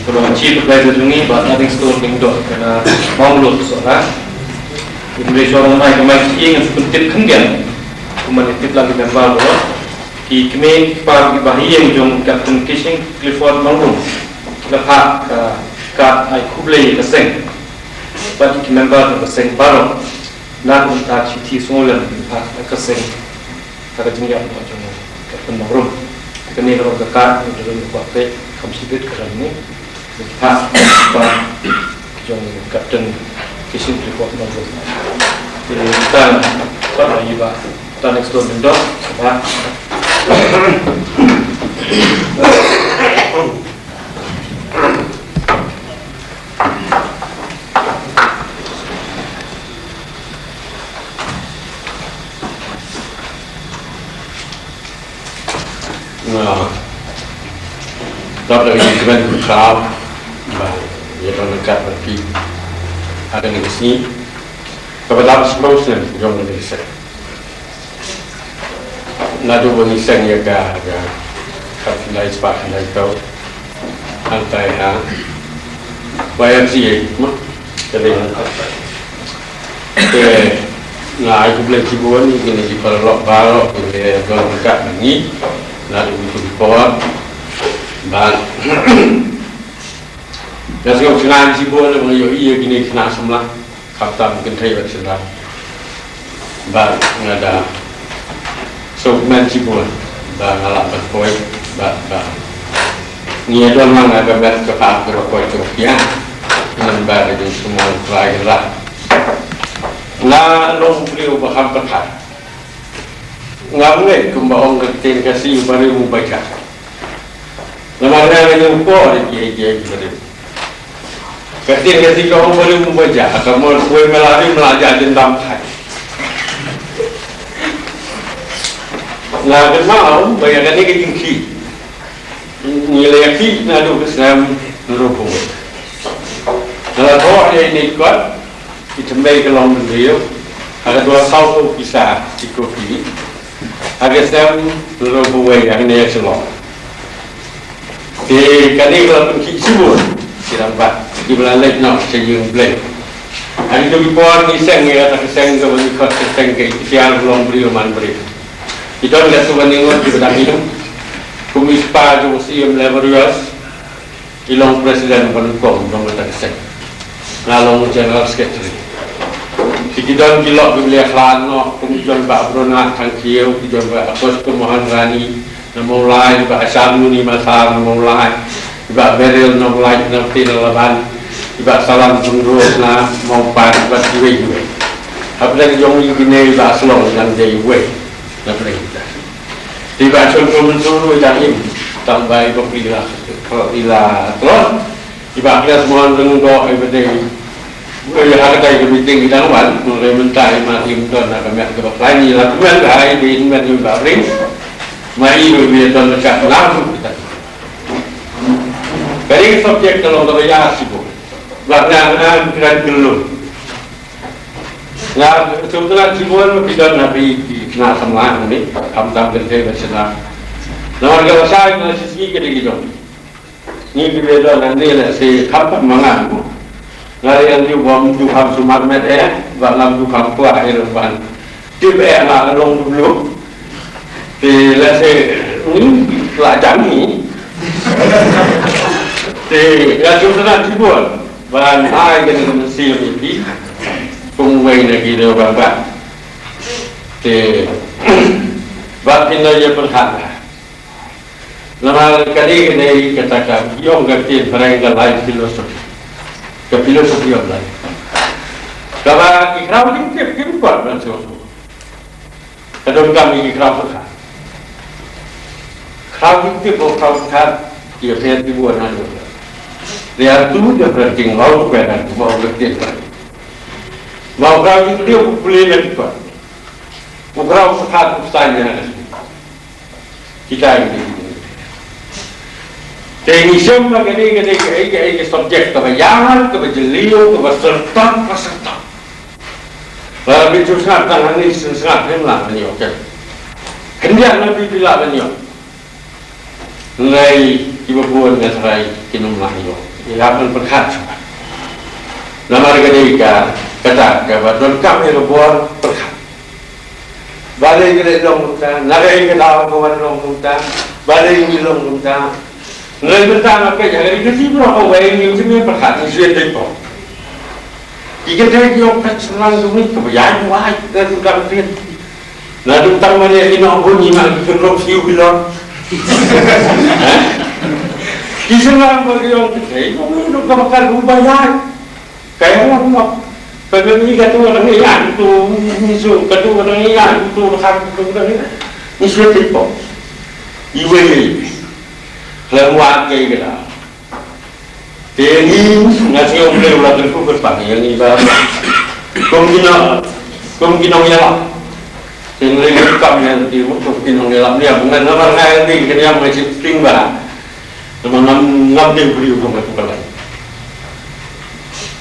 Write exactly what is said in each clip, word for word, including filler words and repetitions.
Kaba ngan chief advisor jong ngi, Bah Tadingstone Lyngdoh, ka na Mawlum Sohra. Hynrei shuwa ban ai ka mic ïa i, ngan sa pyntip khyndiat kumba ngi tip lang ki member baroh. Ki kmie ki kpa ki bahaïing jong Captain Kishing Clifford Mawlum, la phah ka kad ai khublei ïa ka seng bad ki member jong ka seng baroh. Na ka bynta ka shithi sngewlem kaba phah ka seng ha ka jingïap jong ka pynlong rum. Te kane ka long ka kad, ngi da don ka kwah peit kham shibit ka dang ne. Ngi phah ka jong Captain Kishing Clifford Mawlum. Te tang pat ïa i Bah Tadingstone Lyngdoh, Bah. Nga dap da ka jingkmen khraw ba ïa don ryngkat bad phi ha kane ka sngi kaba dap shiphew snem jong kane ka seng. Naduh ba ngi seng ïa ka, ka khatkhyndai spah khyndai phew hangtai ha Y M C A, ma? Ka dei hangtai. Te nga ai khublei shibun ïa kine ki paralok baroh kiba don ryngkat bad ngi naduh kine ki por. Bad nga sngew shngaiñ shibun ba nga ïohi ïa kine ki khynnah samla. Khamtam kynthei bad shynrang. Bad nga da sngewkmen shibun ba nga lah ban poi bad ba ngi ïa don lang ha ka met ka phang kaba poi ka pia. Namar ba ka jingsngewbha ka la. Nga long u briew ba kham pyrkhat. Ngam ngeit kumba ong ka ktien Khasi, u briew u ba jah. Namar nga nga ïoh por ïa kiei kiei ki briew. Ka ktien Khasi ka ong briew u ba jah, ka mut uwei me la ri me la jah jin dam thait. Nga kynmaw ba ïa kane ka jingkhih ngi la ïakhih naduh ka snem hynriewphew wei. Nga la thoh ïa ine i kot, i thymmei ka long bynriew, ha ka dua sawphew pisa i kopi. Ha ka snem hynriewphew wei hangne ha Shillong. Te kane ka la pynkhih shibun ki rangbah kiba la leit noh sha ïing Blei. Ha kito ki por ngi seng ïa kata ka seng kaba ngi khot ka seng ka Iktiar Longbriew Manbriew. Ki don katto katne ngut kiba dang im. Kum i kpa jong u Syiem Laborious, i long president ba nyngkong jong kata ka seng. Nga long general secretary. Te ki don ki lok kiba la ïakhlad noh, kum ki don Bah Brunat Thangkhiew, ki don Bah Augustine Mohan Rani na Mawlai, Bah Shamuni Mathar na Mawlai, Bah Beryl Nonglait na Tengnoh Laban, Bah Salam Pynroi na Mawpat, bad kiwei kiwei. Hapdeng jong ngi kine Bah Slong dang dei uwei na pdeng kita. Te Bah Shon Mynsur ruh i dang im, tang ba i bapli i la, i la tlot. I Bah Kles Mohan Lyngdoh i ba dei, eh, ha kata ka meeting i dang wan, hynrei mynta i mat i ym don ha ka met kaba khlaiñ, i la kmen ka ai dei i met i Bah Pring. Ma i ruh i don ka nam kita. Ka dei ka subject ka long kaba ïar shibun. Ba nga nga kren kyllum. Nga sngewtynnat shibun ba phi don ha phi ki khynnah samla hangne, khamtam kynthei bad shynrang. Namar ka lashai ka lashisngi ka dei ki jong. Ngi kiba don hangne lehse khamtam ma nga mo. Nga la ïa lynti ba ym ju kham sumar met eh, ba ngam ju kham kwah eh ban tip eh nga ka long dublu. Te lehse ngi la jam ngi. Te nga sngewtynnat shibun ban ai kane ka mynsiem ïa phi kum uwei na ki rangbah. Te ba phin ïa pyrkhat. Namar kane ka dei kata ka ïong ka ktien phareng ka life philosophy. Ka philosophy of life. Kaba ki khraw jingtip kim pat ban sngewthuh. Ka donkam ïa ki khraw pyrkhat. Khraw jingtip bad khraw pyrkhat ki ïapher ki bun haduh. They are two different things altogether, kumba ong ka ktien phareng. Ba u khraw jingtip u pule na ki kot. U khraw pyrkhat u saiñ na ka sngi. Kita ngi dei. Te ngi shem ba kane, kane, kane, kane ka subject kaba ïar, kaba jylliew, kaba syrtap, kaba syrtap. Lada phi sngewsynei tang hangne, sngewsynei phi lah ban ïoh, kan? Khyndiat na phi, phi lah ban ïoh. Hynrei Kiba bun nga tharai kin ym lah ïoh. Ïa ban pyrkhat shuwa. Namar ka dei ka, kata kaba donkam ïa ka bor pyrkhat. Balei ka dei long kumta, na ka dei ka daw ka wan long kumta, balei ngi long kumta. Ngi mynta nga peit ha ka dei ka si baroh kawei ngi ym shym ïa pyrkhat, ngi shu ïa tip pop. Ki kynthei ki ong ka shnong jong ngi kaba ïaid wai, ka dei ka ktien. Naduh tang ma ne ki nongbun ngi ma ki kynroh siew bilor. Eh? Ki shnong ba ki ong kynthei, ong ngi duk ka bakal u ba ïaid. Ka ïa ong mo. Ka ngi katu ka ngi ïaid tu, ngi su katu ka ngi ïaid tu, ka tu ka ngi. Ngi su tip pop. Iwei iwei. Khlem wad ka ïa ka da. Te ngi nga sngew Blei u la kyntu kyrpang ïa ngi ba kum ki nong, kum ki nongïalap. Te ngi lei kam ïa ngi kum ki nongïalap ne ïa ngan namar nga ïa ngi kane ïa ngi shipting ba. Namar ngam ngam dei briew kum katu ka lai.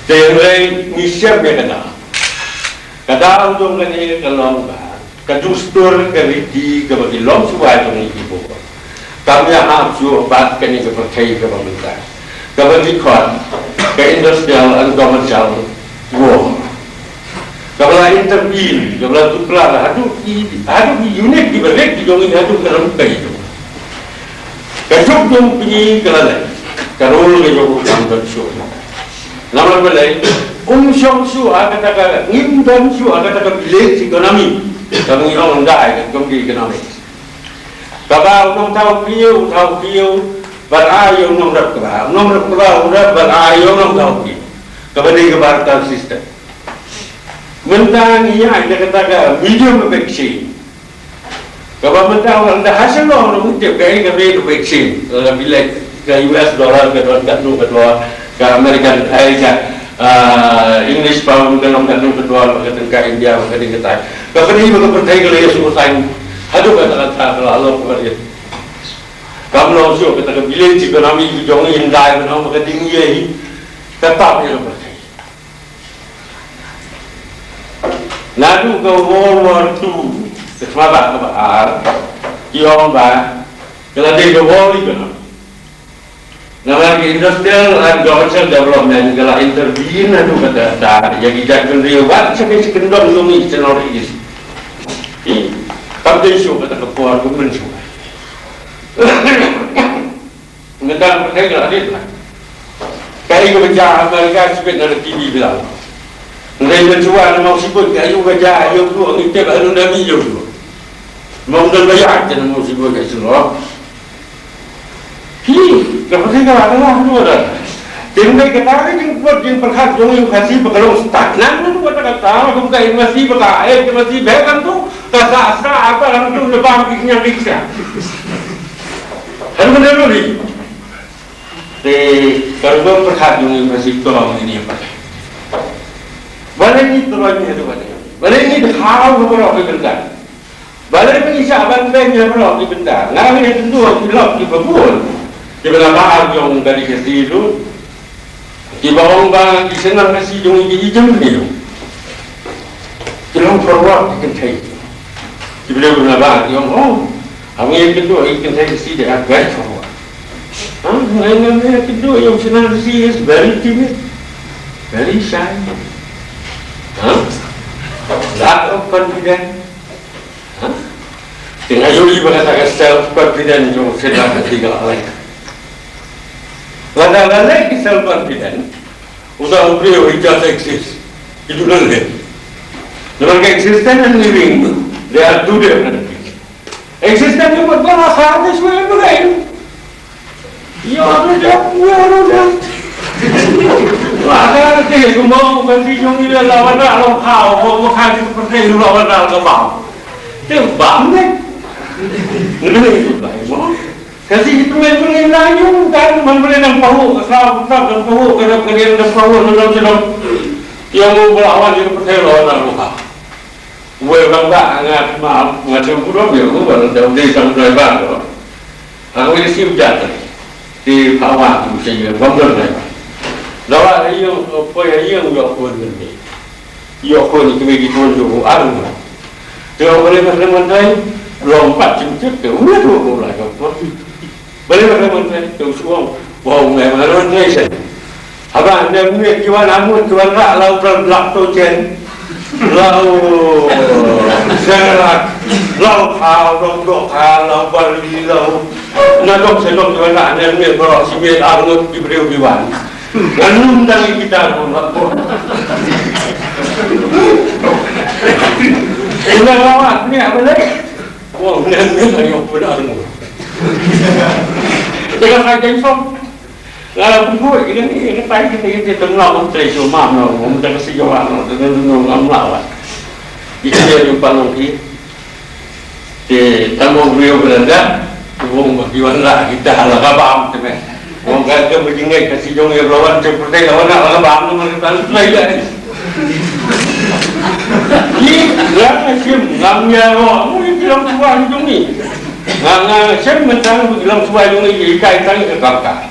Te ngi lei ngi shem ïa ka da. Ka da u dong kane ka long ba ka dustur ka riti kaba ki longshuwa jong ngi ki bun kam ïahap shuh bad kane ka pyrthei kaba mynta. Kaba ngi khot ka industrial and commercial war. Kaba la intervene, kaba la tuklar haduh ki, haduh ki unit kiba leh ki jong ngi haduh ka rympei jong ngi. Ka juk jong phi ka la leh. Ka role ka jong u kam don shuh. Namar balei, um shong shuh ha kata ka, ngim don shuh ha kata ka village economy. Ka ngi ong dei ka jong ki economy. Kaba u nongthaw kiew, u thaw kiew, bad ai u nongrep kba. U nongrep kba, u rep bad ai u nongthaw kiew. Kaba dei ka barter system. Mynta ngi ïaid da kata ka medium of exchange. Kaba mynta wan da ha Shillong ruh ngi tip kaei ka rate of exchange. Lada phi leit ka U S dollar ka don katno ka dor, ka American, eh, ka, ah, English pound ka don katno ka dor, ka tyngka India, ka dei katai. Kaba dei ba ka pyrthei ka la ïa shu saiñ haduh kata kata ka la long kaba rit. Kam long shuh kata ka village economy ka jong ngi, hyndai ba nang ba ka ding ïa hi. Ka tap ïa ka pyrthei. Naduh ka World War Two, ka sma ba kaba ar, ki ong ba ka la dei ka world economy. Namar ka industrial and commercial development ka la intervene naduh kata kata ïa ki jait bynriew wat sha ka shi kyndong jong ngi sha North East. Ih, kam dei shuh kata ka por, ka mynshuwa. Ngan dang pyrthei ka la rit la. Kaei kaba jia ha Amerika shibit na T V bilang. Ngan dang shuwa na Mawsibuit kaei kaba jia ha Ïewduh ngi tip ha Lundami Ïewduh. Mawdang ba ïa ka na Mawsibuit ka shuwa. Hi, ka pyrthei ka la ka la shuwa da. Te ngan dang kata ka jingpyrkhat jong ngi Khasi ba ka long stagnan na kata kata kum ka university ba ka eh ka university ba kan tu ka sa sa apa kan tu lebam ki nyang ki sa. Hal mana dulu ni? Te ka rukom pyrkhat jong ngi masi tong ini pyrkhat. Balei ngi tyroi ngi haduh kane? Balei ngi dkhar ha baroh ki bynta? Balei ngi shah ban beiñ ha baroh ki bynta? Nga ngi tynduh ki lok kiba bun kiba la ba ar jong ka dei ka si tu. Kiba ong ba ki seng Khasi jong ngi ki jem ni. Ki long forward ki kynthei. Ki briew na ba ki ong, oh, ha ngi kynduh ki kynthei Khasi they are very forward. Ha ngi ngi kynduh ïa u seng Khasi is very timid, very shy. Ha? Lack of confidence. Ha? Te nga ïohi ba kata ka self confidence jong u seng Khasi ka la lait. Lada la leh ki self confident, uta u briew he just exist. He do not live. Namar ka existence and living, they are two different things. Existence ni mut ba la sa te shwe ba leh. Yo no de, yo no de. Wa ka te ku mo ka ti jong ni la wa na lo kha, mo mo kha ni ko te la wa na ka ba. Te ba ne. Ni ni ba mo. Ka si itu men pun ina yung dan man boleh nang pahu ka sa tak dan pahu ka dap ka dia dan pahu nang nang sedang. Yang mau belawan di percaya lawan nang luka. Wei bang ba nga ma nga tem pura biar lu bang dah udah sang driver tu. Aku ini siap jatuh di pawa tu saya bang driver. Lawan yang apa yang yang yang pun ni. Ïoh ko ni kmie ki tuan jong u ar. Te ong kane ka seng Mandai long pat jingtip te u la tu ko la jong ko. Balei ba ka mon trei? Te u shu ong, ba ong me ma mon trei shen. Haba ne mne ki wan amut ki wan rah la u pran lak to chen. La u serak, la u khaw, la u dok khaw, la u barli, la u na dok shen dok ki wan rah ne mne ba si me ar ngut ki briew ki wan. Ngan num dang i kita ko ma ko. Ina lawa ne balei. Wah, mne mne ayo pun ar ngut. Tengah saja insong. Nga la pun buat gini ni, ini pai gini gini tengah mau try cuma mau mau tak kasi jawab mau dengan nung ngam lawan. Itu dia jumpa nong ki. Te tamu beliau berada, wong bagi wan lah kita hala kabam te meh. Wong kata bejingai kasi jong ia lawan seperti lawan nak hala kabam tu mereka lalu selai dah ni. Ni, lang asim ngam ya ro, mu ni bilang suai jong ni. Nga nga asim mentang bilang suai jong ni ikai tang ke kangka.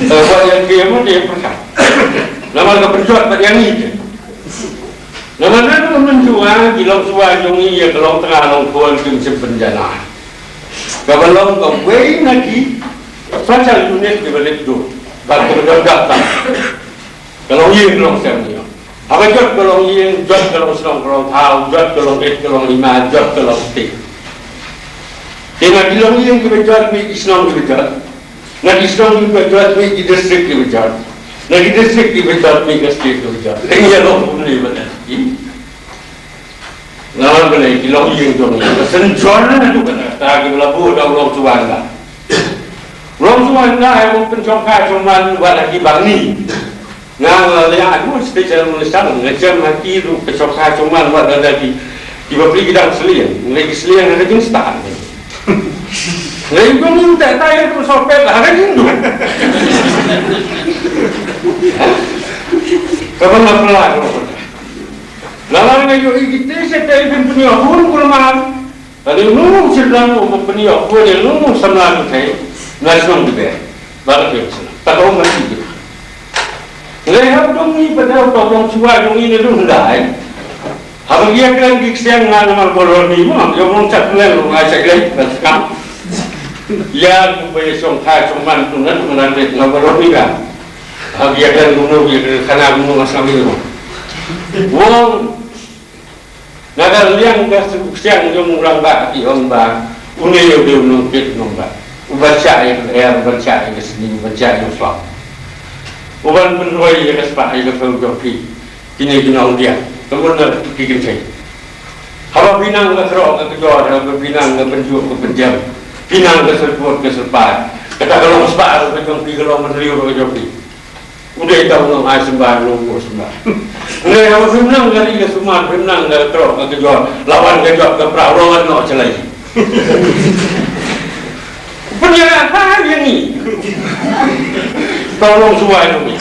Ba ïa ki ïa mut ïa pyrkhat. Namar ka pynjot bad ïa ngi te. Namar ka pynjot ki long shuwa jong ngi ïa ka long tnga long khun kim shym pynjanai. Kaba long kawei na ki special unit kiba leit dur bad kiba don dap tam. Ka long ïing ka long sem ïa. Haba jot ka long ïing, jot ka long shnong ka long thaw, jot ka long rit ka long hima, jot ka long state. Te na ki long ïing kiba jot, mih ki shnong kiba jot. Na ki shnong kiba jot, mih ki district kiba jot. Na ki district kiba jot, mih ka state kiba jot. Te ïa long kumne ba na ki. Namar balei ki long ïing jong ngi. Ka shen jor na tu kata, ta ki la buh da u long shuwa nga. U long shuwa nga ai u pynshongkha shongman wat ha ki bangni. Nga la leh ai u special minister, nga jem ha ki ruh pynshongkha shongman wat ha ki, ki bapli ki dang sliang, nga leh ki sliang ha ka jingstad. Nga ïoh jong ngi ta ta ïa u sopet ha ka jingduk. Ka ban la pynlait. Lada nga ïohi kite sha te bin pynïoh hun kulmar. Lada ngu sirlang u pynïoh hun ïa ngu samla tu te. Nga shnong te be. Ba ka te shnong. Ta ka ong nga sibit. Ngai hap dong ngi pada u tong shuwa dong ngi ne dong dai. Haba ngi ïa kren ki ksiang nga namar bolor ni mo. Ïa mong chat leng ngai sa leng ba skam. Ïa ku ba ïa shong kha shong man tu ngan tu ngan ret nga bolor ni ka. Haba ngi ïa kren kumno ngi ïa kren khana kumno nga sngam ïa mo. Wong Na ka liang ka ksiang jong u rangbah ki ong ba une u dei u nongkit nongbah. U ban shah ïa ka lyer, u ban shah ïa ka sngi, u ban shah ïa u slap. U ban pynroi ïa ka spah ïa ka thew jong phi. Kine ki nongdiang. Ka mut na ki kynthei. Haba phi nang ka khrok ka kjor, haba phi nang ka pynjuh ka pynjem. Phi nang ka syrput ka syrpai. Kata ka long spah ruh ka jong phi, ka long pynriew ruh ka jong phi. U dei tang u nongai symbai, u nongbuh symbai. Ngai haba phim nang ka ri ka suman, phim nang ka trok ka kjor, la wan ka jot ka pra, u long ano chalai. Pynïarat ha ïa ngi. Tang u long suwai u ngi.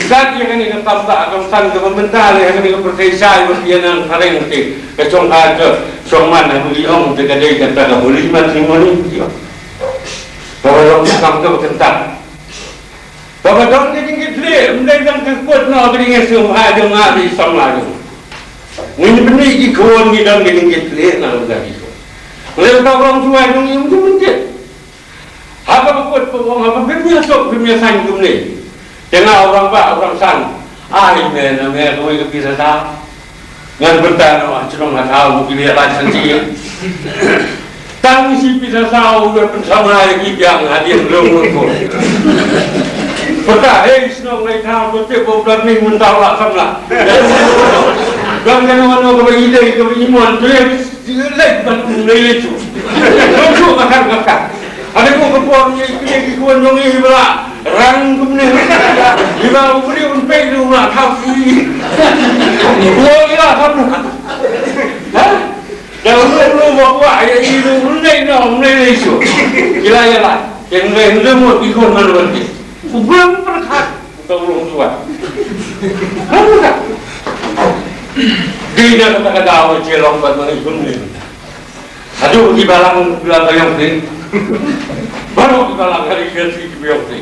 Kat ïa kane ka tamba ka san ka mynta leh ha kane ka pyrthei shai ba ïa nang phareng te. Ka shong ka jot, shong man ha ngi ong te ka dei kata ka holy matrimony. Ka long kam ka kynta. Kaba don ka jingkitkhlieh, ym dei tang ka kut noh ka jingïaseng ha jong nga bad i samla jong nga. Ngin pyni ki khun ngi don ka jingkitkhlieh na ka bynta ki khun. Ngi leh ka long shuwa jong ngi ym ju mynjit. Haba ka kut ka ong haba phim ïasuk phim ïasaiñ kumne. Te nga u rangbah u rangsan. Ai me na me kawei ka pisa ta. Ngan pynta noh ha shnong ha thaw, ki leh lai shen shi. Tang shi pisa saw, u pynsama ïa ki biang hadien rong rong ko. Pynta, hei shnong lai thaw, to tip u don ni mun thaw la samla. Don kano kano kaba ïadei kaba imon, to ïa leit ban leit leit tu. Rong tu makan makan. Ane ko ka por ngi kine ki khun jong ngi ba la rang kumne. Ngi ba u briew un pei u la khap ki. Ko ngi la khap. Ha? Da u lu lu ba wa ya i lu lu nei no nei nei shu. Ki la ya la. Ken nei lu mo ki khun man wan ki. U bang pyrkhat. Ka u long tuan. Ha? Dei na kata ka daw che long ban ngi kumne. Haduh ki balang bilang ka ïong phi. Baroh ki balang ka ri ka ri ki ïong phi.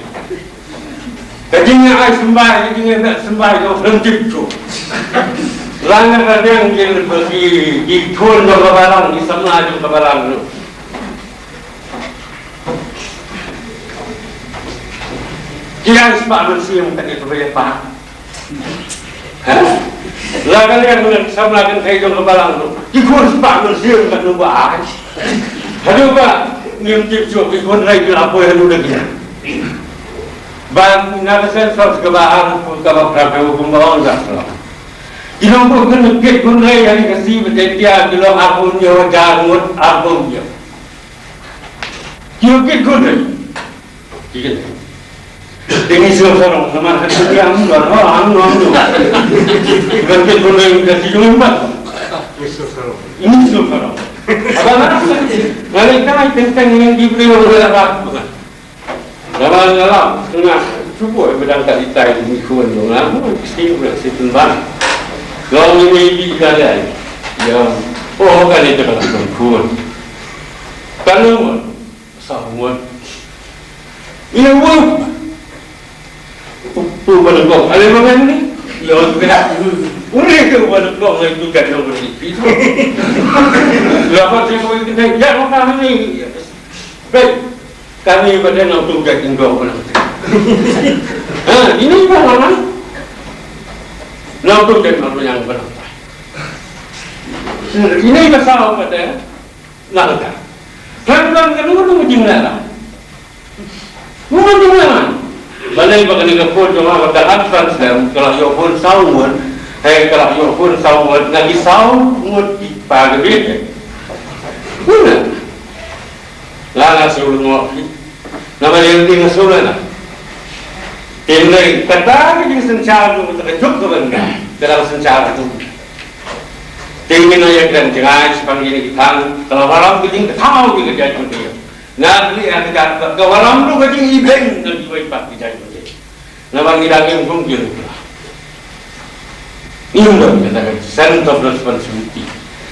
Ka jingïa ai symbai, ka jingïa beh symbai ka u pynjip tu. Lada ka liang ki, ki, ki khun jong ka balang, ki samla jong ka balang ruh, ki ai spah mynsiem kane kaba ïa pah. Ha? Lada ka liang ki samla kynthei jong ka balang ruh, ki khun spah mynsiem katno ba ai. Haduh ba ngim tip shuh ki khun rei ki la poi haduh da ki. Ba na ka census kaba ar, kaba phra, kaba kum ba ong da. Ki nongbuh kit khun rei ha ri Khasi ba Jaintia ki long arphew hynñiew hajar ngut arphew hynñiew. Ki nongbuh kit khun rei. Ki kit. Te ngi sngewsarong namar ha ki am don ho am don ho. Ki ban kit khun rei ka Khasi jong ngi pat. Ngi sngewsarong. Haba nga, nga leit kai teng teng ngi di briew ba la rat. Namar nga la nga shu buh ba dang ka itai ni khun jong nga, mo, ki sting ba si pynban. Long ni ni di ka dei. Ïa, oh, kane te ka la khun. Kane mo, sa mo. Ïa, wo. Tu ba dang kong, ale ma ngan ni. Ïa, tu kena. Ule tu ba dang kong, tu kan dong ni. La pa se ko ni, ïa, ma ka ni. Baik. Kane ba dei nongtuh jait nyngkong ba nang. Ha, ine ba nang. Nongtuh jait marweiñ ba nang. Ine ba saw ba dei nang ka. Kan kan kan ngu ngu jing nang. Ngu ngu jing nang. Balei ba kane ka phone jong nga ba ka advance dem, ka la ïoh phone saw ngut. Hei, ka la ïoh phone saw ngut, na ki saw ngut ki pa ka bit. Ngu nang. Nga nga shu lyngngoh hi. Namar ïa nga shu lyngngoh. Te hynrei kata ka jingsynshar jong kata ka juk ka ban ka. Ka dang synshar tu. Te ngin ïa kren jngai shaphang kine ki thang. Ka la wallam ka jingkynmaw ïa ka jaitbynriew. Nga kylli ïa ka jait, ka wallam ruh ka jingibeiñ na kiwei pat ki jaitbynriew. Namar ngi dang im kum ki ruh. Ngim don kata ka sense of responsibility.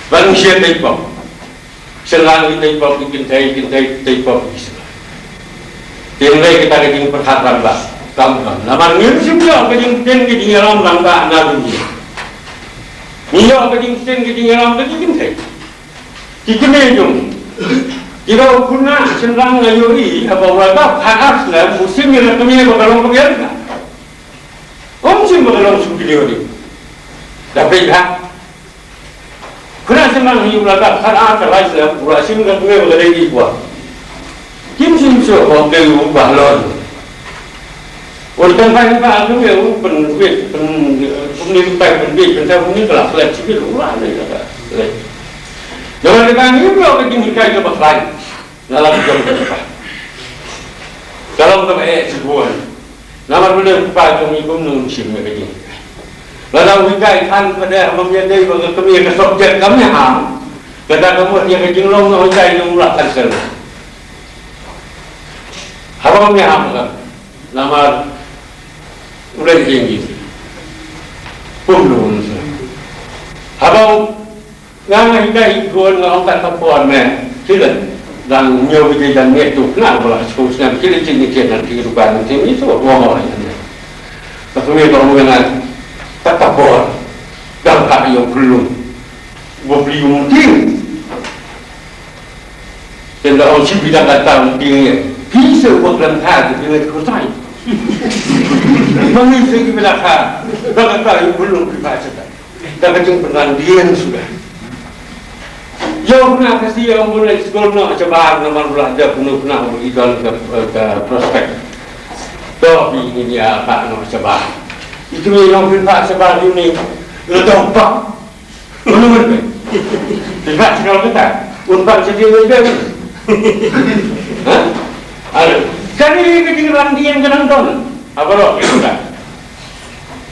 Ban share tei pop. Shynrang ki tei pop ki kynthei, kynthei tei pop ki shynrang. Te hynrei kita ka jingpyrkhat rangbah kam don. Namar ngim shym ïoh ka jingpynïaid ka jingïalam rangbah na dunia. Ngi ïoh ka jingpynïaid ka jingïalam ka jingkynthei. Ki kmie jong ngi. Ki dei u khynnah shynrang nga ïohi haba u la dap khatar snem, u shim ïa ka kmie ba ka long ka biang ka. Um shim ba ka long shu kmie ïohi. Da peit ha. Khynnah shynrang hi u la dap khatar ka lai snem, u la shim ka kmie ba ka dei ki kwah. Kim shim shuh ba u dei u bahlon. Wan tang pai ba aku ya u pynbit, pyn, pynbit, pynbit, pynbit, pynbit, pynbit, la flat sikit, u la leh, la flat. Namar kata ngi ïoh ka jinghikai kaba khlaiñ na la ka jong ka. Ka long kaba eh shibun. Namar balei u kpa jong ngi kumno un shim ïa ka jinghikai. Lada u hikai than pat de, haba ïadei bad ka kmie ka subject kam ïaham. Kata ka mut ïa ka jinglong na u hikai jong u la cancel. Haba ym ïaham ka. Namar u leh jingim. Pum lun sa. Haba u, nga nga hikai i khun nga ong kat ka por me. Sila. Dang ñiew biji dang miet tu. Nga ba la sepuluh snem. Sila jing ni jing nan ki rukan jing ni tu. Wa ma wa yan. Ka tu me ba mu nga kat ka por. Dang ka ïoh pulung. Wa pulung ting. Te la ong shi bida ka tang ding ye. Phi se wa klam tha te phi ngai ko tai. Ma ngi se ki bida ka. Ba ka ta yu kulung phi pha se ta. Da ka jing pynran dien suda. Yo na ka si yo mun lai skol no shabar na man bla da kunu kena i don ka, ka prospect. To bi ni ya ka no shabar. Itu ni no phi pha shabar ni. Lo to pa. Unu men be. Te ka chikal kita. Un pan sidi men be. Ha? Alo. Kani ka jingran dien ka nang don. Apa lo kita.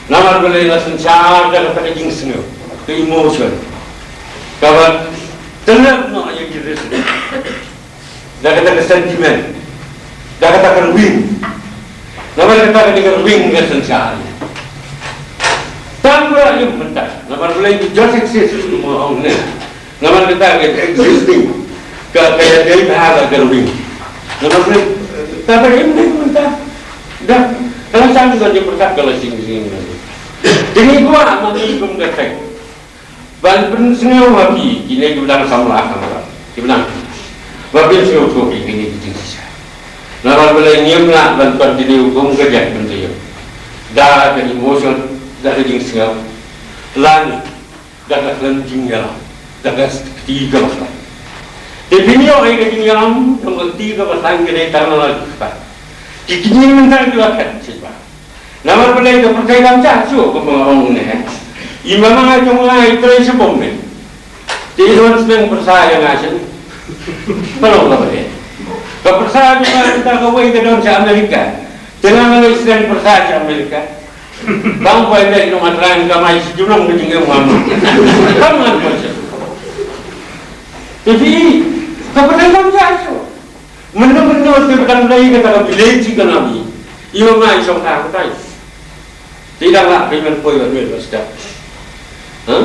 Namar balei la synshar da kata ka jingsngew. Ka emotion. Kaba tenep no ïa ki ris. Da kata ka sentiment. Da kata ka rwing. Namar kata ka dei ka rwing ka synshar. Tang ba ïa mynta. Namar balei ki just exist kumba ong ne. Namar kata ka existing. Ka, ka ïadei bha ka rwing. Namar balei kata ka ïa mynta. Da ka la shang ka jingpyrkhat ka la shing shing. Te ngi kwah ma ngi kum ka teng. Ban pynsngew ha phi kine kiba dang samla samla, kiba dang, ban pynsngew ha phi kine ki jingshisha. Namar balei ngim lah ban continue kum ka jaitbynriew da ka emotion, da ka jingsngew, lane da ka khlem jingïalam, da ka kti kaba khlaiñ. Te phin ïoh ïa ka jingïalam jong ka kti kaba khlaiñ ka dei tang na la ki kpa, ki kñi mynta ki la khet shisha. Namar balei ka pyrthei kam jah shuh, kumba nga ong ne. I mama jong nga i trei sha Bombay. Te i don sdang pyrsa ïa nga sha. Balong ka balei? Ka pyrsa jong nga mynta kawei ka don sha America. Te nga nga leit sdang pyrsa sha America. Bang bai leit nong Matrang ka mai shi julong ka jingim nga. Kam ngan pyrsa. Te phi, ka pyrthei kam jah shuh. Mynno mynno te ba dang dei kata ka village economy. I mama i shong kha katai. Te dang lah payment poi ban wet ban step. Ha?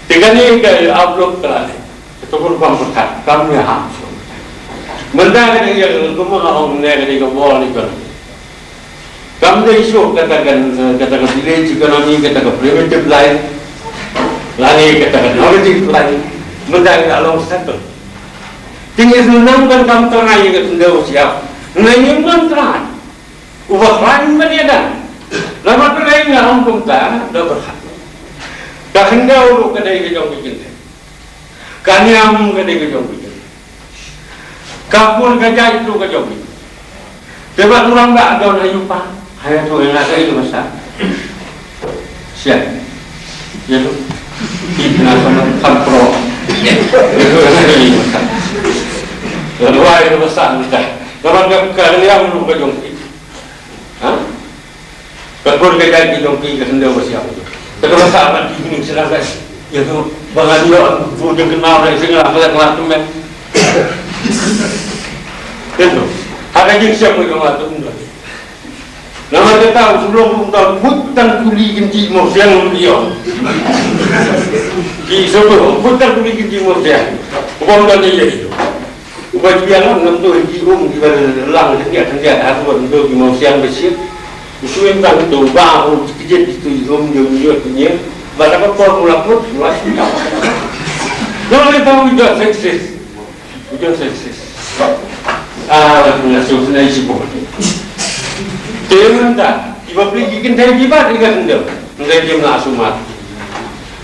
Te kane ka outlook ka la dei. Ka to pun pam pyrkhat kam ïa ha. Mynta ka dei ïa ka kumba nga ong ne ka dei ka world economy. Kam dei shuh kata ka, kata ka village economy, kata ka primitive life, lane kata ka nomadic life, mynta ka long settle. Te ngi sngewthuh kan kam trai ïa ka khyndew siap. Ngi ngim nang trai. Uba khlaiñ ban ïada. Namar balei nga ong kumta, da berhak. Ka khyndew ruh ka dei ka jong ki kynthei. Ka niam ka dei ka jong ki. Ka kur ka jait ruh ka jong ki. Te ba u rangbah don ha u pa, ha ïa tu ïa nga ka ïa ka basa. Sian. Ïa tu. Ki na ka na kam pro. Ïa tu ïa nga ka ïa ka basa. Ïa tu ïa ka basa kita. Namar ka, ka niam ruh ka jong ki. Ha? Ka kur ka jait ki jong ki, ka khyndew ba siap. Te ka basa ban ki ning sila ka. Ïa tu ba ngan ïoh tu jong ki nau re sing la ka la tu me. Ïa tu. Ha ka jingsiap ka jong la tu me. Namar kata u Sulong u ong, put tang kuli kynti mawsiang u ïoh. Ki shu put tang kuli kynti mawsiang. U ong tang ïa ïa. Uba jia lang ngam tu hi ki um kiba lang khyndiat khyndiat ha tu ngam tu ki mawsiang ba shit. U shu im tang tu ba u kjit tu i um jong u ïoh tu ïa. Ba da ka por mula put mula shit. Nang le tang u ïoh success. U ïoh success. Ah, la tu na shu sna i shibun. Te mynta kiba pli ki kynthei kiba ïa ka khyndew. Ngai kim la sumat.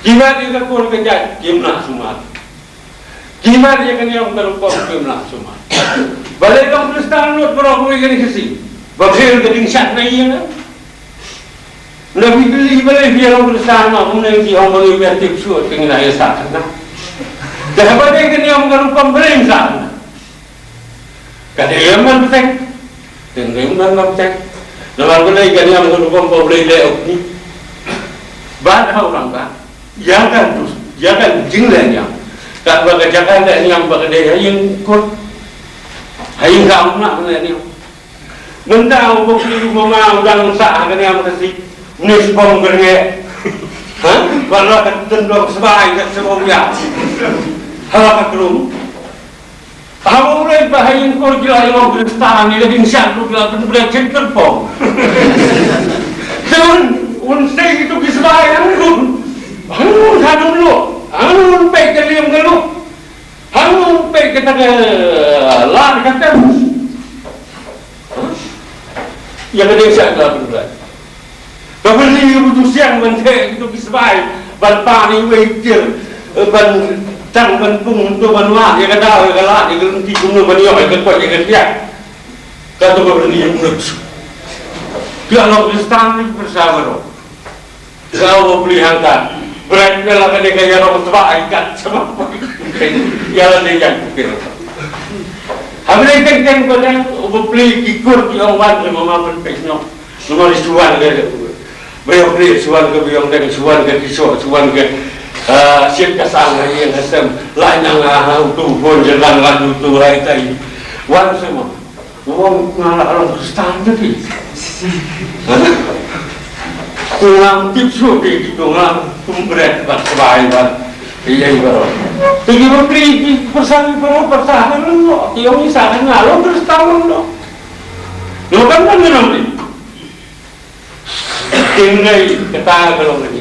Kiba ïa ka kur ka jait kim la sumat. Ki mad ïa ka niam ka rukom kim lah sumar. Balei long Khristan lut baroh kawei ka ding shisien. Ba pher ka ding shad na ïa nga. Na phi beli balei phi long Khristan ma kumne ki ong balei phi tip shuh te ngi la ïa sah na. Te haba dei ka niam ka rukom balei sah na. Ka dei ïa man bteng. Te ngi man bteng. Namar balei ka niam ka rukom ba balei leh uk ni. Ba da hau lang ba. Ïa ka, ïa ka jingleh niam. Katba ka jaka leh niam ba ka dei ha ïing kur. Ha ïing ka um na leh niam. Mynta u bok ni u mama u dang sah ha ka niam ka si. Ni sbong ka rnge. Ha? Ba la ka tendong sbai ka sbong ïa. Ha la ka krum. Haba u leit ba ha ïing kur ki la ïa long Khristan, ïa ka ding shan ruh ki la pynbret shen kyrpong. Te un, un sei kitu ki sbai hangne. Hangne hangne lo. Hangne peit ka liang ka lo. Hangne peit kata ka lad ka tem. Ïa ka ding shan ki la pynbret. Ka byrni ka butu siang ban theh kitu ki sbai ban pan iwei i tir, ban tang ban pung tu ban wad ïa ka daw ïa ka lad ïa ka lynti kumno ban ïoh ïa ka koit ïa ka thiah. Kato ka byrni ïa kumno. Ki la long Khristan ni pyrsa baroh. Ka u bapli hangta. Bret ka la ka dei ka ïarong sbai kat sama. Ïa la dei ïa ku kira. Ha bret teng teng ko dang u bapli ki kur ki ong wan ki mama pynpeit noh. Namar shu wan ka, ba ïoh kri, shu wan ka, ba ïoh deng, shu wan ka, ki shu, shu wan ka, ah, shit ka sang ha ïing ha sem, lai nang ha, ha, utu, phone je lang, lang, utu, lai tai. Wan semua. Wong nga la long Khristan te phi. Ha? Ku ngam tip shu phi, ki tu ngam, kum bret, bat, sbai, bat. Iya, iya, bro. Te ki bapli, ki pyrsa, ki pyrsa, pyrsa, ha, lo, ki ong, isa, ha, nga, long Khristan, long, long. Lo, kan, kan, kan, long, ni. Te ngai kata ka long kane.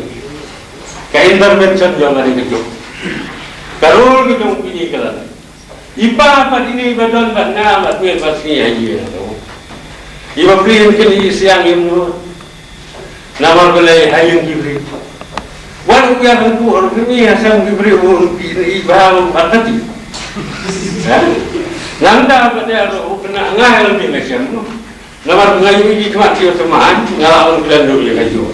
Ka intervention jong ka dei ka juk. Ka role ka jong phi ka la. I pa pat ine i ba don bad nga bad me bad sngi ha ïing. I ba pli kin i siang im no. Namar balei ha ïing ki briew. Wan u ïa hangtu hor phi mi ha siang ki briew un phi i ba hang bad kati. Ha? Nang da ba da ro u kena ngai lang ni na siang no. Namar nga ïohi ki khmat ki ïoh tymmen, nga la ong khlem duh ïa ka ïoh.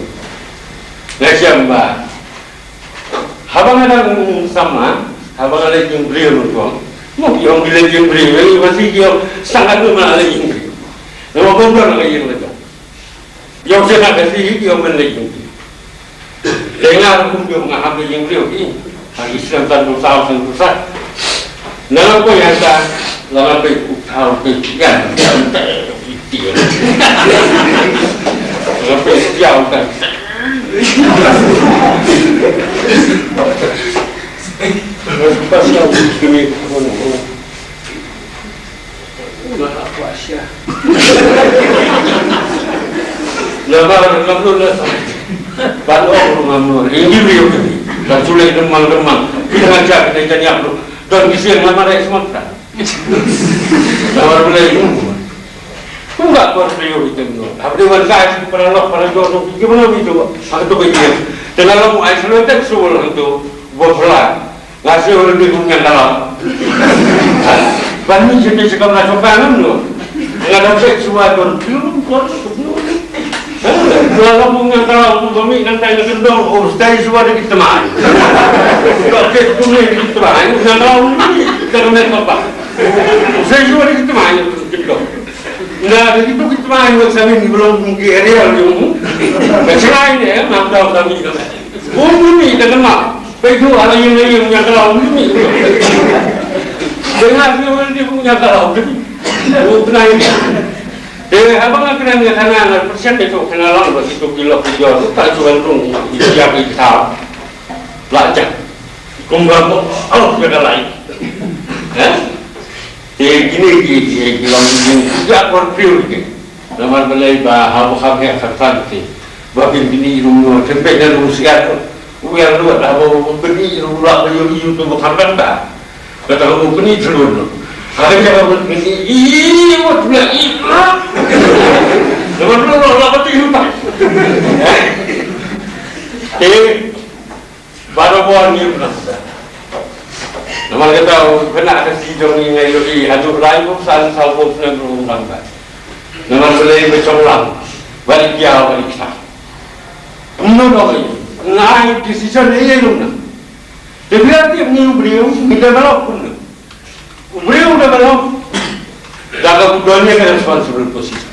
Nga shem ba haba nga dang samla, haba nga leit jingbriew ruh, mo ki ong ki leit jingbriew, ïa ki ba si ki ong sangkat ruh ma leit jingbriew. Namar bym don ka ïing la jong. Ïa ki sha ka si ki ong men leit jingbriew. Te nga ruh kum jong nga hap da jingbriew ki. Ha ki snem san phew saw san phew saw. Na nga poi hangta, la nga poi u thaw poi kian. Nga poi kiaw kan. Pas kau kini. Nga hap wah sia. Namar ngam lu la. Ban ong lu ngam lu. Ini dia tu. Dan sulai demang-demang. Kita ngajak kita jadi apa? Dan di sini ngam ada semua. Namar boleh ini. Ku ngam buat beliau itu. Apa dia wan kai para lok para jor tu. Gimana itu? Aku tu begini. Dengan lo ai selalu tak suruh tu. Buat pelan. Nga shu ri kum ñiangkalaw. Ban mi jingpynshitom na shongkha ngam no. Nga dang peit shuwa don pylum kon suk no. Nga long kum ñiangkalaw kum ba mih nangtai na kyndong, oh, stay shuwa da ki tmaiñ. Ka peit kum ne da ki tmaiñ, ñiangkalaw ni da ka met ka pa. Stay shuwa da ki tmaiñ na kyndong. Na da ki tu ki tmaiñ, nga sa mih ni ba long kum ki area jong. Ka chrai ne, ngam dau sa mih ka met. Kum ni da ka met. Peit tu, ha la ïing la ïing ñiangkalaw kum ni. Te nga ïoh wan dei kum ñiangkalaw kum ni. Kum ni. Te haba nga kren nga than nga pyrshang te to kren lang ba kitu ki lok ki jor, ta ju wan rung ïa ki thaw. La jam. Kum ba ko, oh, ka lai. Eh? Te kine ki, ki, ki long ki, ki akor pure ki. Namar balei ba haba kham heh khatsan te. Ba phin pyni ruh no, phin peit na ruh siat. U ïa ruh haba pyni ruh la ba ïoh ïoh tu ba kham dang da. Kata ka pyni thluit no. Haba ka ba pyni, ih, wat pula, ih, ah. Namar ruh la ba tu ïoh ta. Eh? Te Baroh ngi pynah. Namar kata u khynnah ka shi jong ngi nga ïohi haduh laiphew san sawphew snem ruh um dang bha. Namar balei ba shong lang. Ba dei kiaw ba dei ksah. Kumno dong ngi. Nga ai decision ïa ïa lum na. Te biar tip ngi u briew ngi develop kumno. U briew u develop. Da ka u don ïa ka responsible position.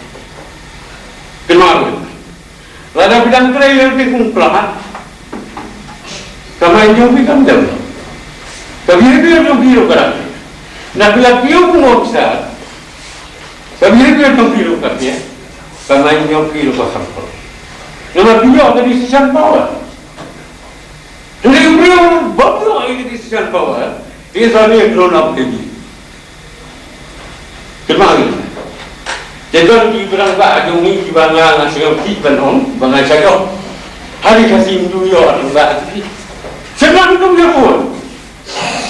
Kynmaw. Lada phi dang trei ïa lade kum u khlad, ka mind jong phi kam dem. Ka behavior jong phi ruh ka dang. Na phi la kiew kum u officer, ka behavior jong phi ruh ka pia, ka mind jong phi ruh ka kham khol. Namar phi ïoh ka decision power. Hynrei u briew bym ïoh ïa ka decision power, he is only a grown up baby. Kynmaw ïa. Te don ki rangbah jong ngi kiba nga nga sngewthuh ban ong ba nga sha ïoh. Hari Khasi ym ju ïoh rangbah. Shnong kum ïa bun.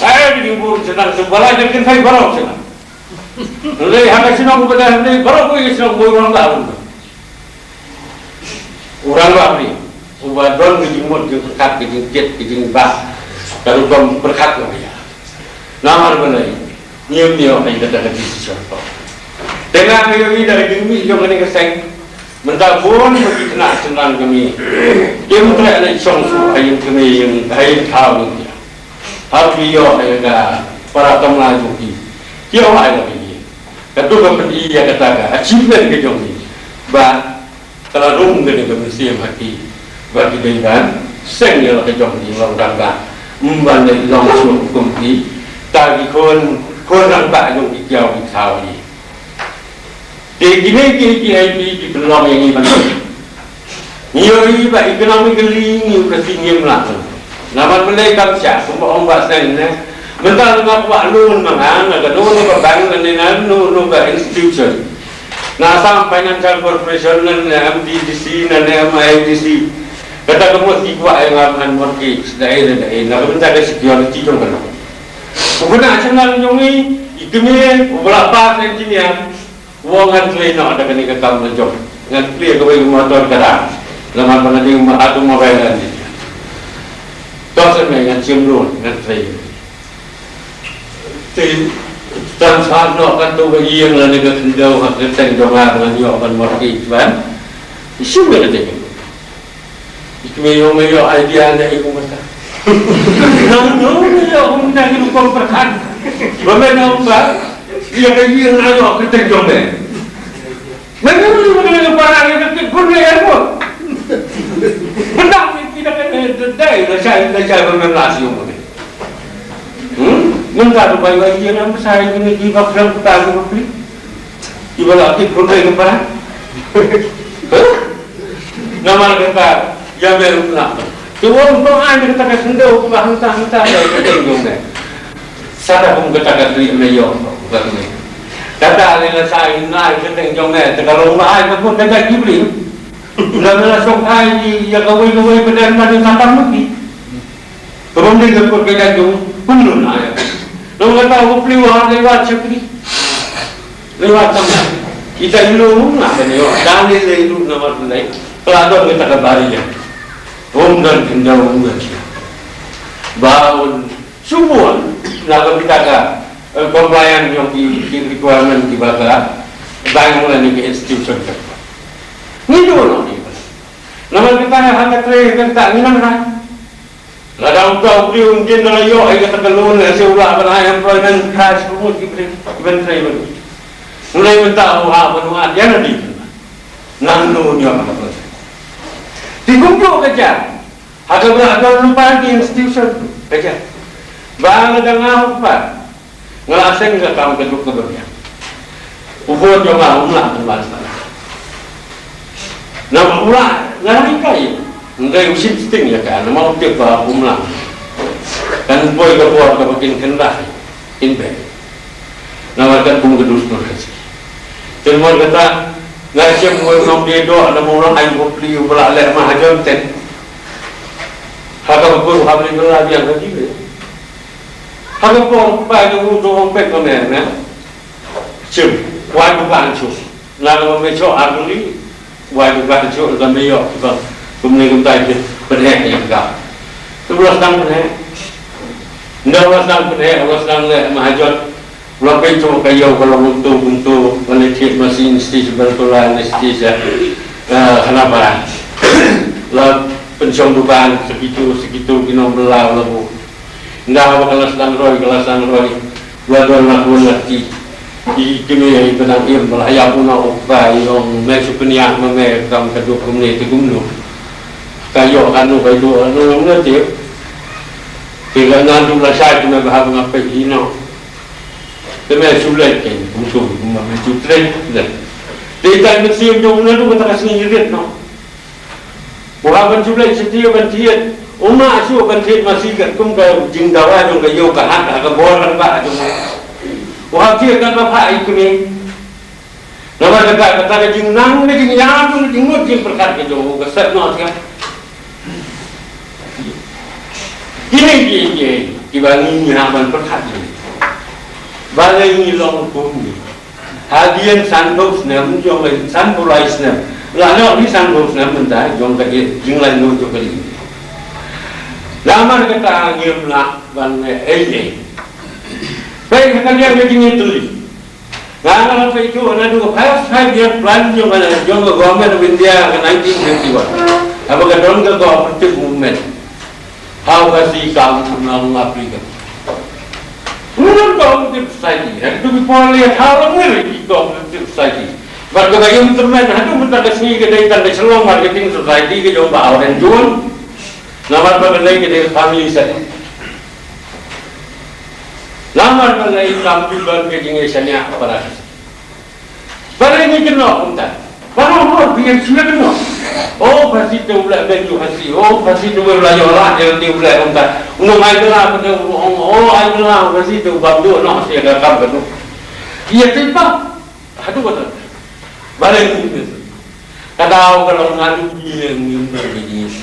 Ai, di bun shnong shu ba la jan kynthei baroh shnong. Hynrei ha ka shnong ba dei hynrei baroh ki shnong bun rangbah bun. U rangbah briew uba don ka jingmut jingpyrkhat, ka jingkit ka jingbah, ka rukom pyrkhat ka bha. Namar balei? Ngi ym ïoh ïa kata ka decision ko. Te nga ïohi da ka jingmih jong kane ka seng, mynta bun ba ki khynnah shynrang kmie kim treh leit shong shuh ha ïing kmie, ïing ha ïing thaw ïing. Haba ki ïoh ïa ka para samla jong ki, ki ïoh ai la ki. Kato ka pyni ïa kata ka achievement ka jong ki. Ba ka la rung kane ka mynsiem ha ki. Ba ki dei ban seng ïa la ka jong ki long rangbah. Ym ban leit long shuh kum ki. Ta ki khun, khun rangbah jong ki kiaw ki thaw ki. Te kine ki, ki, ki, ki pynlong ïa ngi ban. Ngi ïohi ba economically ngi ka sngewsih lah. Namar balei kam shah, kumba ong Bah Seng ne. Mynta nga kwah loan ma nga, nga ka loan ka bank ne, ne, no, no ka institution. Na Assam Financial Corporation ne, ne M T D C ne, ne M I D C. Kata ka mut ki kwah ïa nga ban mot ki sdang ïa da ïa na ka bynta ka security jong ka long. U khynnah shnong jong ngi, i kmie u ba la pass engineer, u ong ngan trei noh da kane ka kam la jong. Ngan plie kawei ka motor ka dang. Namar ba nga dei u automobile engineer. To shen me ngan shim loan ngan trei. Te transfer noh katto ka ïing lane ka khyndew ha ka kyrteng jong nga ba ngan ïoh ban mortgage ban. Shim me ka dei. I kmie ïoh me ïoh idea na i kumta. Nang no me ïoh kumta ki rukom pyrkhat. Ba me na umba. Ïa ka ïing na ïoh ka kyrteng jong me. Me nang ni me na para ïa ka kit gun me airport. Benda ni kita kena dai la shai la shai ba me la siung me. Hmm? Mynta tu bai bai ïa nang besai ni ki ba plang ta ki ba pli. Ki ba la ki pun bai ke ba. Namar kata ïa me ruh na. Ki wong to ai kata ka sendau ki ba hangta hangta ïa ka teng jong me. Sada kum kata ka tri me ïoh ka me. Kata le la sai nai ka teng jong me te ka long ba ai ka pun ka jai ki bli. Ula me la song ai ïa ka wei ka wei ba dan ma ni kata mesti. Ka bym dei ka kut ka jait jong u, kumno na ïa. Long kata u plie u ha lei wad shakri. Lei wad tang. Ita i long nga ban ïoh. Dan lei lei ruh namar lei. Ka la don kita ka bari ïa. Um don khyndew um don shi. Ba un shu bun na ka bynta ka, eh, compliant jong ki, ki requirement kiba ka bank lane ki institution ka. Ngi don noh ngi. Namar kita ha ka trei ka kita ngi nang ha. Lada uta u briew un dien da la ïoh ïa kata ka loan, ïa se u lah ban ai employment cash ka mut ki briew ki ban trei ban. Mulai mynta u ha ban wad ïa na dei. Nang nu ïoh ka loan. Te kumjuh ka jia. Ha kaba la don lypa ki institution ka jia. Ba lada nga u kpa. Nga la seng ka kam ka duk ka ba biang. U bun jong nga um lah ban wan sana. Namar u lah nga ri kai. Ngai u shin sting ïa ka namar u tip ba um lah. Kan poi ka bor ka ba kin kynrah kin beh. Namar kan kum ka dustur ka si. Te namar kata nga shem u nong dei doh namar u lah ai u pli u ba la leh mahajon ten. Ha ka ba kur ha bli ba la biang ka ki. Ha ka por ba ka u to ong pek ka me me. Chim, wai bu kan chu. Na ka me cho a kuli, wai bu kan chu ka me yo ka. Kumne kumtai ke pynheh ïa ka. Tu u la sdang pynheh. Nda u la sdang pynheh, u la sdang leh mahajon. U la peit chu ka ïew ka long kumtu kumtu, ka leit thied masi nesti sha Berntola nesti sha, eh, Khanapara. La pynshong dukan, segitu, segitu ki nongbylla u la buh. Nda ba ka la sdang roi, ka la sdang roi. Ba don la bun la ti. I kmie i ba nang im ba la ïap u noh u kpa i ong me shu pynïap ma me kam ka duk kumne te kumno. Ka ïoh kano ka ïoh kano ne te. Te ka nang duk la shai te me ba hap nga peit i noh. Te me shu leit kein kumtu kumba me shu trei leit. Te i tai mynsiem jong u naduh kata ka sngi i rit noh. U hap ban shu leit sha taïew ban thied. U mah shuh ban thied masi katkum ka jingdawa jong ka ïew ka hat ha ka bor ka bah jong u. U hap thied katba phah i kmie. Namar kata, kata ka jingnang ka jingïam ka jingmut jingpyrkhat ka jong u ka sep noh sha. Kine ki, ki, kiba ngi ngi hap ban pyrkhat ïa. Balei ngi long kum ngi. Hadien sanphew snem jong ka sanphew lai snem. La noh ni sanphew snem mynta jong ka jinglai noh jong ka ding. Namar kata ngim lah ban leh ei ei. Peit ha ka liang ka jingïatylli. Nga nga la peit tu naduh ka five five year plan jong ka jong ka Government of India ka nineteen fifty-one. Haba ka don ka cooperative movement. How ka si ka long Africa. Ngan cooperative society, ha kitu ki por leh ha long ngi ki cooperative society. Bad kaba ïa mynta men, haduh mynta ka sngi ka dei tang ka Shillong Marketing Society ka jong Bah Oren Jun. Namar ba ka dei ka dei family society. Namar ba ka dei kam tu don ka jingïashaniah para. Balei ngi kynnoh kumta? Baroh hor phi ïa shu kynnoh. O Khasi te u leh beiñ u Khasi, o Khasi te u la ïoh lad ïa lade u leh kumta. U nong Aizawl te u ong, o Aizawl Khasi te u bam duh noh sha ka kam ka duh. Ïa te pa. Haduh kata. Balei ngi kynnoh. Ka daw ka long naduh ngi ngi ngi ngi.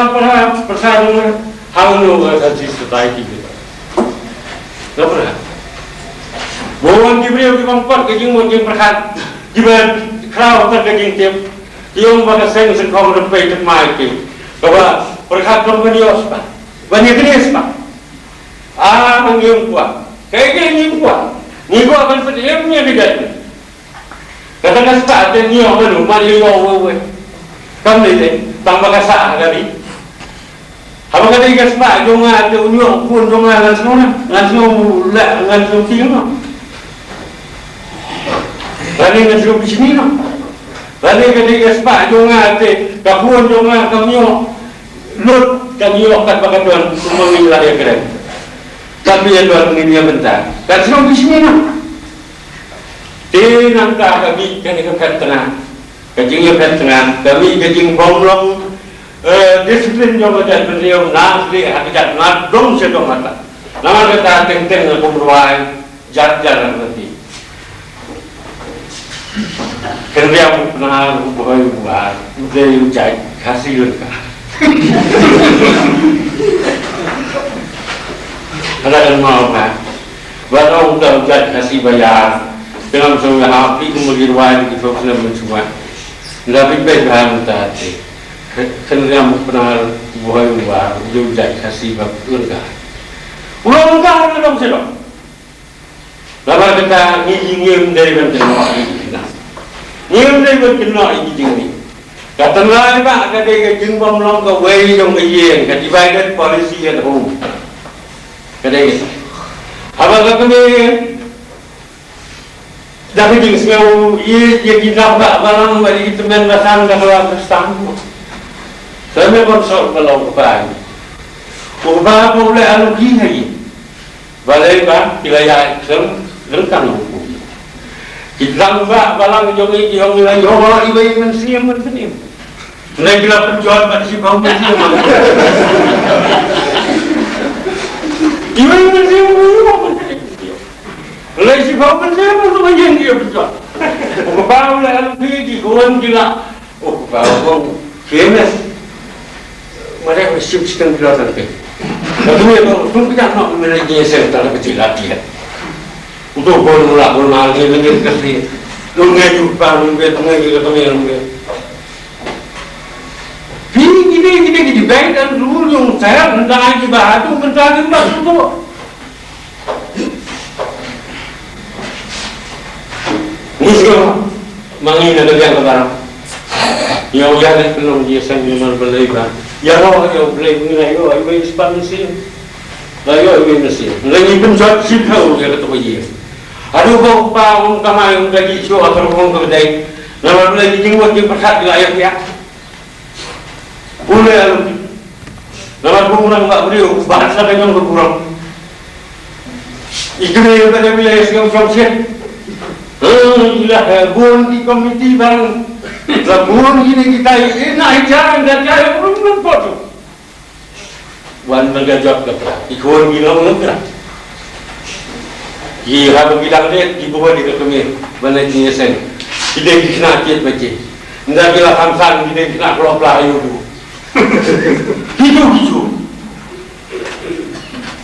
Pyrkhat, pyrkhat, pyrkhat, how no ka society kita. Ka pyrkhat. Bun ki briew ki bang pat ka jingmut jingpyrkhat, ki ba khraw pat ka jingtip. Ki ong ba ka seng seng kong rympei tip mai ki. Kaba pyrkhat long ban ïoh spah. Ban ïa kane spah. Ah, ngi kwah. Kaei kane ngi kwah. Ngi kwah ban pynim ïa ka jaitbynriew. Kata ka spah te ngi ong mano, man ïoh ïoh wei wei. Kam lei lei, tang ba ka sah ha ka ri. Haba ka dei ka spah jong nga te u ñiuh khun jong nga ngan sngew na, ngan sngew leh, ngan sngew tieng noh. Lane ngan sngew bishni noh. Lane ka dei ka spah jong nga te ka khun jong nga ka ñiuh lut, ka ñiuh kat ba ka don, kumba ngi la ïa kren. Ka phi ïa don ngi ïa bynta. Ka sngew bishni noh. Te nangta ka mih kane ka phet tnga. Ka jingïaphet tnga, ka mih ka jingbym long, eh, disiplin jong ka jaitbynriew, na sdang ha ka jait na dong sha dong hata. Namar kata teng teng nga kum rwai, jar jar nga ti. Kynriam u Pnar, u Bhoi, u Bar, u Dei, u Jait, Khasi Lyngkha. Hada kan mau ka. Ba long da u jait Khasi ba ïar. Te ngam sngewbha phi kum ki rwai ki pop snem mynshuwa. Nda phi beh bha mynta te. Kynriam u Pnar u Bhoi u War u jait Khasi ba lynga. U long ka u long shalong. Namar kata ngi ngim dei ban kynnoh ïa ki khynnah. Ngim dei ban kynnoh ïa ki jingmih. Ka tynrai ba ka dei ka jingbym long kawei jong ka ïing, ka divided policy at home. Ka dei ka. Haba ka kmie da ka jingsngew ïeit ïa ki nongkynnoh balang bad ïa ki tymmen basan, ka la khristan. Sa me kon sor ka long ka bai. Ko ba ko le anu ki hai. Balei ba ki la ïaid seng lengkang u kum. Ki tang ba balang jong ngi ki ong la ïoh iwei i mynsiem mynsiem. Nai ki la pynjot bad shiphew mynsiem. Iwei i mynsiem iwei i mynsiem. Nai shiphew mynsiem iwei i mynsiem pynjot. Ko ba u la anu ki ki ko wan ki la Oh, ba bong famous. Mare ko sim siteng bila tang pe. Ba tu ya ko tum kita no mena je sen tang ke tila tila. Uto bol mula bol mal ni ni ke si. Lu ngai ju pa lu be tang ngai ke tang ngai. Pi ni ni ni ni bai dan lu yung saya tentang aja ba tu tentang ni ba tu. Ngi sngewbha ma ngi na ka liang ka balang. Ïa u ïa leh pynlong jingïaseng namar balei ba ïaroh ïa U Blei, ngi la ïoh iwei i spah mynsiem. La ïoh iwei i mynsiem. Lei ngi pynjot shiphew ïa kato ka ïing. Haduh ba u kpa un kamai un kaji shuh ha ka rukom kaba dei. Namar balei ki jingmut jingpyrkhat ki la ïa pdiang. Pule alu. Namar ba u nang ba briew ba sa ka jong ka burom. I kmie ba da bilai sngewsih sngewsih. Eh, i la, eh, bun ki komiti bang. La bun kine kita i na i jang da jang bun bun potu. Wan ba ka jot ka pra. I khun ki long long pra. Ki haba ki dang ret ki buh ïa ka kmie ban leit ïaseng. Ki dei ki khynnah kiet bachih. Ynda ki la khamsan ki dei ki khynnah klop la ïa u. Ki ju ki ju.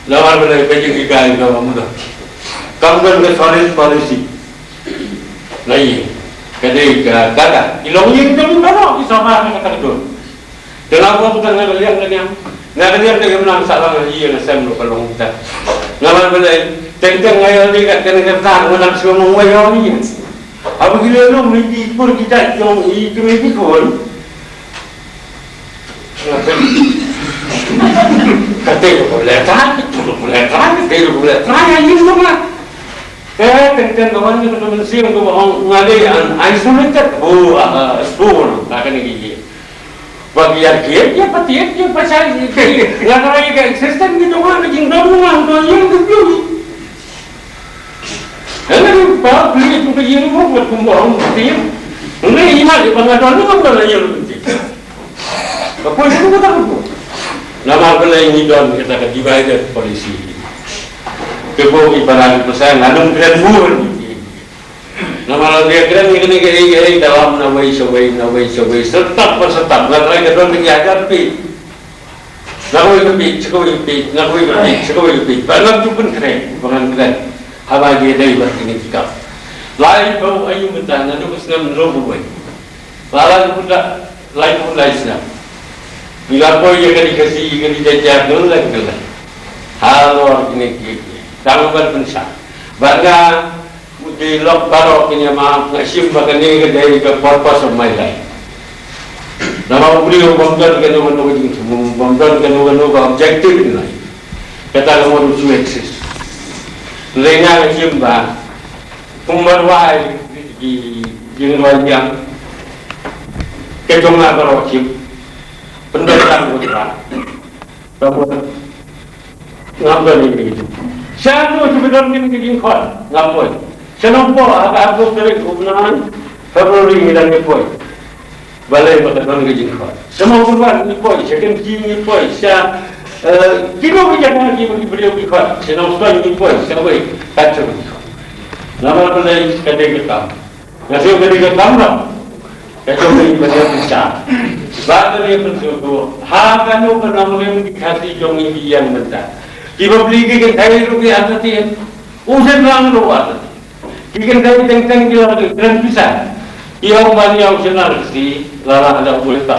Namar balei ka jinghikai ka ba muda. Kam don ka solid policy. Na ïing ka dei ka kada. I longïing jong i baroh ki sngewbha ka kata ka don. Te nga buh tang na ka liang ka niam. Na ka liang ka niam nang sah lang ïa nga sem ruh ka long kita. Namar balei teng teng nga ïoh dei kat kane ka tang nga nang shu mong wei ïoh ïa. Haba ki leh lum ïa ki kur ki jait jong i kmie ki khun. Ka tei ruh ka leh tang, ka tei ruh ka leh tang, ka tei ruh ka leh tang ïa ïing jong nga. Te teng teng ka wan ka mynsiem ka ba ong nga dei an isolated. Oh, ah, ah, spoon ka kane ki ïing. Ba ki ïa kiet, ïa patiet, ïa pashai, ïa ki. Nga trai ka existence ki jong nga, ka jingdon nga, ka ïing ka jong. Nga dei ba pli tu ka ïing mo, nga kum ba ong patiet. Nga i ma ba nga don, nga don ïing patiet. Ka poi tu ka ta ku. Namar balei ngi don kita ka divided policy. Ke bo ki para ki pasal nga dong kren bun. Namar la dia kren ngi kene ke ei ei dalam na wei sha wei na wei sha wei serta pa serta la lai ka don ngi ajar pi. Na wei ka pi, sha wei ka pi, na wei ka pi, sha wei ka pi. Ba ngam ju pun kren, ba ngam kren. Haba dia dei ba kini kita. Lai ba ayu mynta na du sngam lo bu wei. Ba lai mynta lai bu lai sngam. Ni la poi ya kani kasi kani jajar dun lai kala. Halor kini ki. Tang ban pun sa. Ba nga Uti lok baroh ki ïa ma nga shim ba kane ka dei ka purpose of my life. Namar u briew bym don kano kano ka jingthmu, bym don kano kano ka objective in life. Kata ka mut u shu exist. Hynrei nga nga shim ba kumba rwai ki jingrwai biang ka jong nga baroh shim. Pyndonkam ko Trai. Ka mut ngam don ïa kine ki jingkhoit. Sha no shu don kine ki jingkhoit ngam poi. Sha no poi ha ka arphew tarik u bnai February ngi dang ïa poi. Balei ba ka don ki jingkhoit. Sha no poi ngi poi, sha Kynshi ngi poi, sha, eh, kino ki jaka ki briew ki khoit. Sha no poi ngi poi, sha wei ka jong ki khoit. Namar balei ka dei ka kam. Nga sngewbha ka dei ka kam ba ka jong ngi ba dei ka kam. Ba ka dei ka kam. Ha kano kano ka nongrim ki Khasi jong ngi ki ïeng mynta. Kiba plie ki kynthei ruh ki artatien. U seng lang ruh wat. Ki kynthei teng teng ki la kren pisa. Ïa u man ïa u seng lang si la la da u leh ta